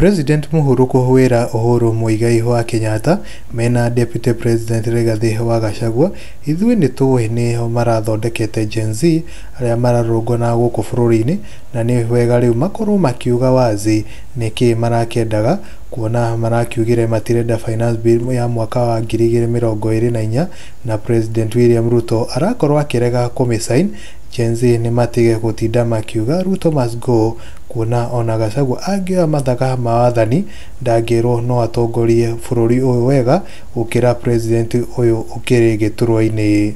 President Mũhuru wĩra Uhuru Muigai wa Kenyatta mena Deputy President Rigathi wa Gachagua ithuĩ nĩtũĩ nĩo marathondekete Gen Z arĩa mararũrũngana gũkũ bũrũri-inĩ, na nĩ wega rĩu makorwo makiuga wazi nĩkĩ marakĩendaga, kuona marakiugire matirenda finance bill ya mwaka wa 2024 na President William Ruto arakorwo akĩrega kũmĩsign. Gen Z nĩmatige gũtinda makiuga Ruto must go, kuona ona Gachagua angĩoya mathaga ma wathani ndangĩrwo no atongorie bũrũri ũyũ wega gũkĩra president ũyũ ũkĩrĩ gĩturwa-inĩ.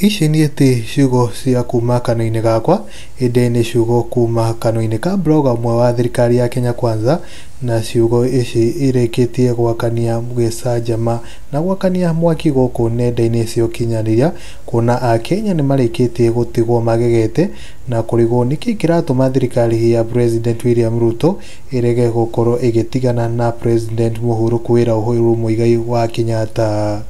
Ici nĩ ti ciugo cia kuma kanua-inĩ gakwa, ĩndĩ nĩ ciugo kuma kanua-inĩ ka blogger ũmwe wa thirikari ya Kenya Kwanza, na ciugo ici irĩkĩtie gwakania gĩcanjama na gwakania mwaki gũkũ nenda-inĩ cia ũkinyanĩria, kuona akenya nĩ marĩkĩtie gũtigwo magegete na kũrigwo nĩkĩ kĩratũma thirikari ya President William Ruto ĩrege gũkorwo ĩgĩtigana na President Mũhuru kwĩra Uhuru Muigai wa Kenyatta.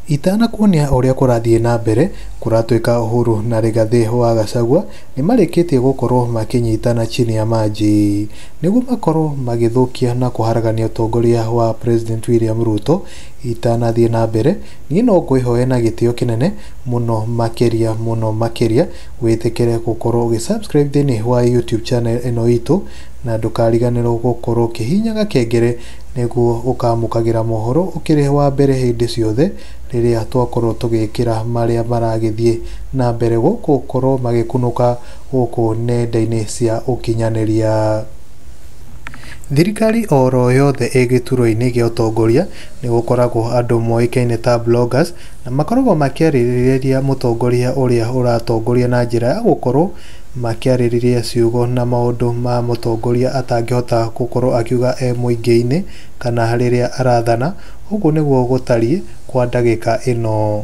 Itanakuonia ũrĩa kũrathiĩ na mbere, kũratuĩka Uhuru na Rigathi wa Gachagua nĩ marĩkĩtie gũkorwo makĩnyitana chini ya maji nĩguo makorwo magĩthũkia na kũharagania ũtongoria wa President William Ruto. Itanathiĩ na mbere, niĩ no ngwĩhoe na gĩtĩo kĩnene mũno makĩria mũno makĩria wĩtĩkĩre gũkorwo ũgĩ subscribe thĩinĩ wa YouTube channel ĩno itũ, na ndũkariganĩrwo gũkorwo ũkĩhihinya gakengere nĩguo ũkamũkagĩra mohoro ũkĩrĩ wa mbere hĩndĩ ciothe rĩrĩa twakorwo tũgĩkĩra marĩa maragĩthiĩ na mbere gũkũ korwo magĩkunũka gũkũ nenda-inĩ cia ũkinyanĩria. Thirikari oro yothe ĩ gĩturwa-inĩ gĩa ũtongoria nĩ gũkoragwo andũ moĩkaine ta bloggers, na makoragwo makĩarĩrĩria mũtongoria ũrĩa ũratongoria na njĩra ya gũkorwo makĩarĩrĩria ciugo na maũndũ ma mũtongoria atangĩhota gũkorwo akiuga e mũingĩ-inĩ kana rĩrĩa arathana. Ũguo nĩguo gũtariĩ kwa ndagĩka ĩno.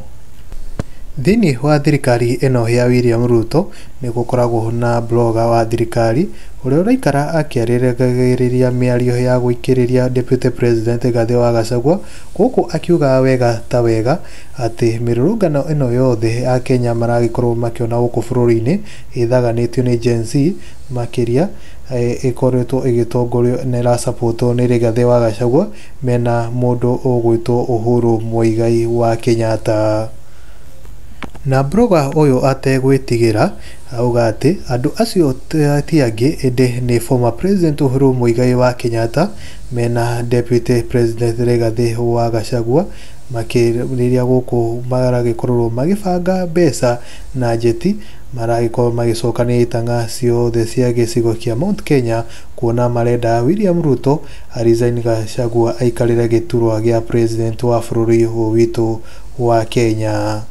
Thĩinĩ wa thirikari ĩno ya William Ruto nĩ gũkoragwo na blogger wa thirikari ũrĩa ũraikara akĩarĩrĩria mĩario ya gũikĩrĩria Deputy President Rigathi wa Gachagua, gũkũ akiuga wega ta wega atĩ mĩrũrũngano ĩno yothe akenya maragĩkorwo makĩona gũkũ bũrũri-inĩ ĩthaganĩtio nĩ Gen Z makĩria ĩkoretwo ĩgĩtongorio na ĩrasapotwo nĩ Rigathi wa Gachagua mena mũndũ ũgwĩtwo Uhuru Muigai wa Kenyatta. Na blogger ũyũ ategwĩtigĩra auga atĩ andũ acio ti angĩ ĩndĩ nĩ former President Uhuru Muigai wa Kenyatta mena Deputy President Rigathi wa Gachagua makĩrĩria gũkũ maragĩkorwo magĩbanga mbeca na njeti, maragĩkorwo magĩcokanĩrĩria itang'a ciothe cia gĩcigo kĩa Mount Kenya, kuona marenda William Ruto a resign Gachagua aikarĩre gĩturwa gĩa president wa bũrũri ũyũ witũ wa Kenya.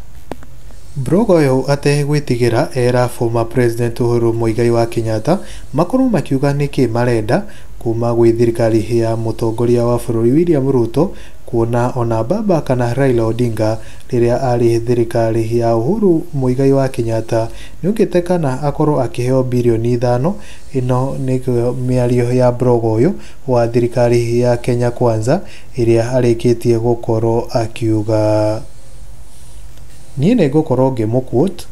Blogger ũyũ ategwĩtigĩra era former President Uhuru Muigai wa Kenyatta makorwo makiuga nĩkĩ marenda kuma gwĩ thirikari ya mũtongoria wa bũrũri William Ruto, kuona ona baba kana Raila Odinga rĩrĩa arĩ thirikari ya Uhuru Muigai wa Kenyatta nĩokĩte kana akorwo akĩheo birioni 5. Ĩno nĩguo mĩario ya blogger ũyũ wa thirikari ya Kenya Kwanza ĩrĩa arĩkĩtie gũkorwo akiuga. Niĩ nĩ ngũkorwo ngĩmũ quote.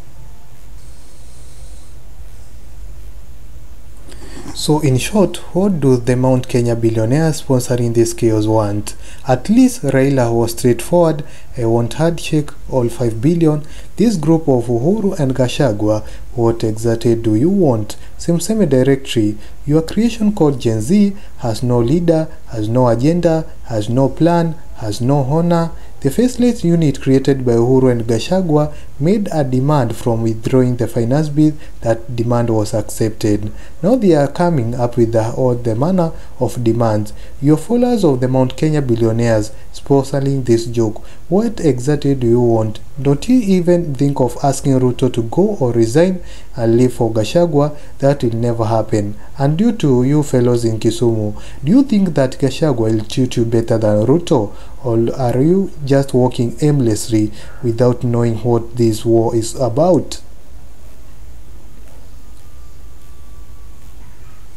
So in short, what do the Mount Kenya billionaires sponsoring this chaos want? At least Raila was straightforward. I want handshake, all 5 billion. This group of Uhuru and Gachagua, what exactly do you want? Simseme directory. Your creation called Gen Z has no leader, has no agenda, has no plan, has no honor. The faceless unit created by Uhuru and Gachagua made a demand from withdrawing the finance bill. That demand was accepted. Now they are coming up with all the manner of demands. Your followers of the Mount Kenya billionaires sponsoring this joke. What exactly do you want? Don't you even think of asking Ruto to go or resign and leave for Gachagua? That will never happen. And due to you fellows in Kisumu, do you think that Gachagua will treat you better than Ruto? Or are you just walking aimlessly without knowing what this war is about?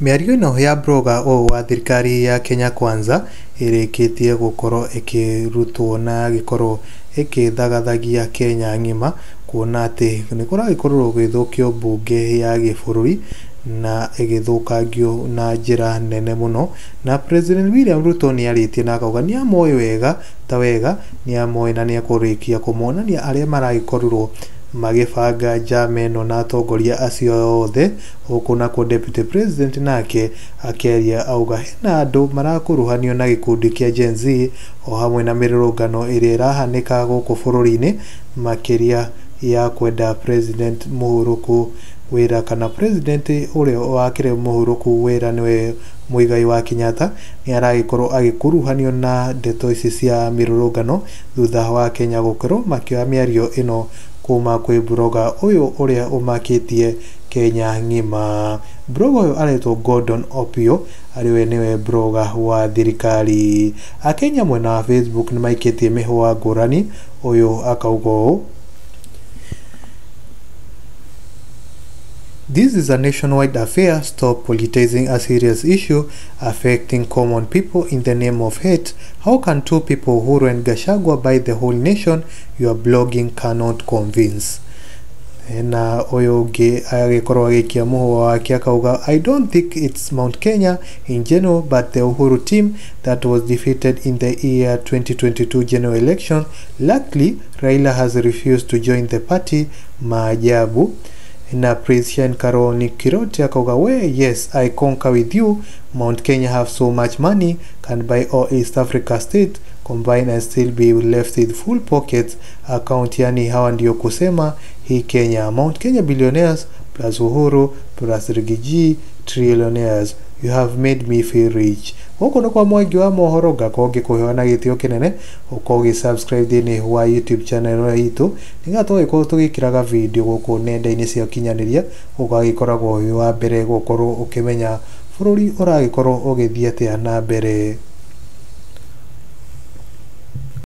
Mĩario ĩno ya blogger ũyũ wa thirikari ya Kenya Kwanza ĩrĩkĩtie gũkorwo ĩkĩrutwo na ĩgĩkorwo ĩkĩthagathagia Kenya ng'ima, kuona atĩ nĩ kũragĩkorwo gũgĩthũkio mbunge ya gĩbũrũri na ĩgĩthũkangio na njĩra nene mũno. Na President William Ruto nĩ arĩtie na akauga nĩ amoĩ wega ta wega, nĩ amoĩ na nĩ ekũrĩkia kũmonania arĩa maragĩkorirwo magĩbanga njama ĩno na atongoria acio othe. Gũkũ nakuo Deputy President nake akĩaria auga hena andũ marakuruhanio na gĩkundi kĩa Gen Z o hamwe na mĩrũrũngano ĩrĩa ĩrahanĩka gũkũ bũrũri-inĩ, makĩria ya kwenda President mũhurũku wĩra kana President ũrĩa wakĩrĩ mũhurũku wĩra nĩwe Muigai wa Kenyatta, nĩ aragĩkorwo agĩkuruhanio na ndeto ici cia mĩrũrũngano thutha wa Kenya gũkorwo makĩoya mĩario ĩno kuma kwĩ blogger ũyũ ũrĩa ũmakĩtie Kenya ng'ima. Blogger ũyũ aretwo Gordon Opio, arĩ we nĩwe blogger wa thirikari. Akenya mwena wa Facebook nĩ maikĩtie mĩhũa ngũrani, ũyũ akauga ũũ: This is a nationwide affair. Stop politicizing a serious issue affecting common people in the name of hate. How can two people, Uhuru and Gachagua, buy the whole nation? Your blogging cannot convince. Na ũyũ ũngĩ agĩkorwo agĩikia mũhũa wake akauga, I don't think it's Mount Kenya in general, but the Uhuru team that was defeated in the year 2022 general election. Luckily, Raila has refused to join the party. Maajabu. Na Christian Karoni Kiroti akauga, we yes, I concur with you. Mount Kenya have so much money, can buy all East Africa state combine and still be left with full pockets account. Yani hawa ndio kusema hii Kenya, Mount Kenya billionaires plus Uhuru plus Rigiji trillionaires. You have made me feel rich. Gũkũ nĩ kwa Mwangi wa mohoro, ngakorwo ngĩkũheana na gĩtĩo kĩnene ũkorwo ũgĩ subscribe thĩinĩ wa YouTube channel itũ, nĩgetha tũgagĩkorwo tũgĩkĩraga video gũkũ nenda-inĩ cia ũkinyanĩria, ũgagĩkoragwo wĩ wa mbere gũkorwo ũkĩmenya bũrũri ũragĩkorwo ũgĩthiĩ atĩa na mbere.